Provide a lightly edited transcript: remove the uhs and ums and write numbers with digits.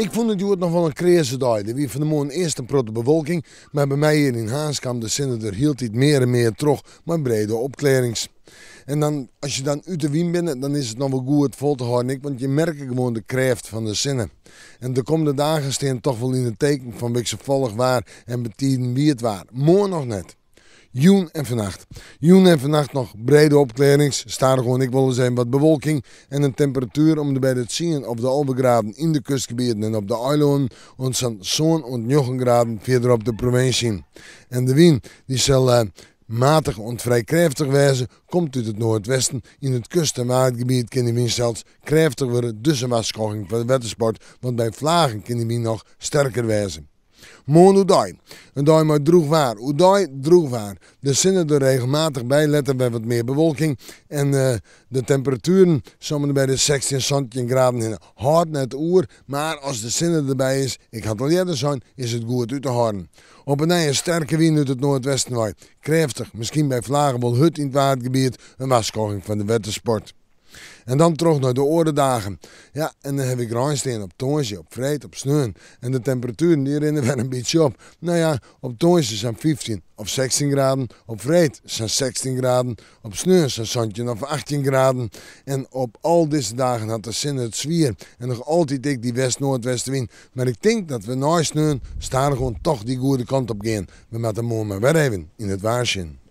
Ik fûn it hjoed noch wol in kreaze dei. Der wie fan 'e moarn earst in protte bewolking, mar by my hjir yn Harns kaam de sinne der hieltyd mear en mear troch mei brede opklearrings. En dan, as je dan út de wyn binne, dan is it noch wol goed fol te hâlden ek, want je merke gewoan de krêft fan de sinne. En de kommende dagen stean toch wol yn it teken fan wikselfallich waar en betiden wiet waar. Moarn noch net. Jûn en fannacht. Jûn en fannacht noch brede opklearrings, stadichoan ek wolris even wat bewolking en in temperatuer om de by de tsien of de 11 graden yn de kustgebieten en op de eilannen oant sa'n sân oant njoggen graden fierder op de provinsje. En de wyn dy sil matich oant frij krêftich wêze, komt út it noardwesten. Yn it kust en waadgebiet kin de wyn sels krêftich wurde, dus in warskôging foar de wettersport, want by flagen kin de wyn noch sterker wêze. Moarn oerdei. In dei mei drûch waar. Oerdei drûch waar. De sinne der regelmatich by, letter wer wat mear bewolking. En de temperatueren sommene by de 16, 17 graden hinne. Hâldt net oer, mar as de sinne derby is, ik ha it al earder sein, is it goed út te hâlden. Op 'e nij in sterke wyn út it noardwesten wei. Krêftich, miskien by flagen wol hurd yn it Waadgebiet. In warskôging foar de wettersport. En dan troch nei de oare dagen. Ja, en dan haw ik rein stean op tongersdei, op freed, op sneon. En de temperatueren dy rinne wer in bytsje op. No ja, op tongersdei sa'n 15 of 16 graden, op freed sa'n 16 graden, op sneon sa'n 17 of 18 graden. En op al dizze dagen hat de sinne it swier en noch altyd ek dy west-noardwestewyn. Mar ik tink dat we nei sneon stadichoan toch dy goede kant op gean. We moatte moarn mar wer even yn it waar sjen.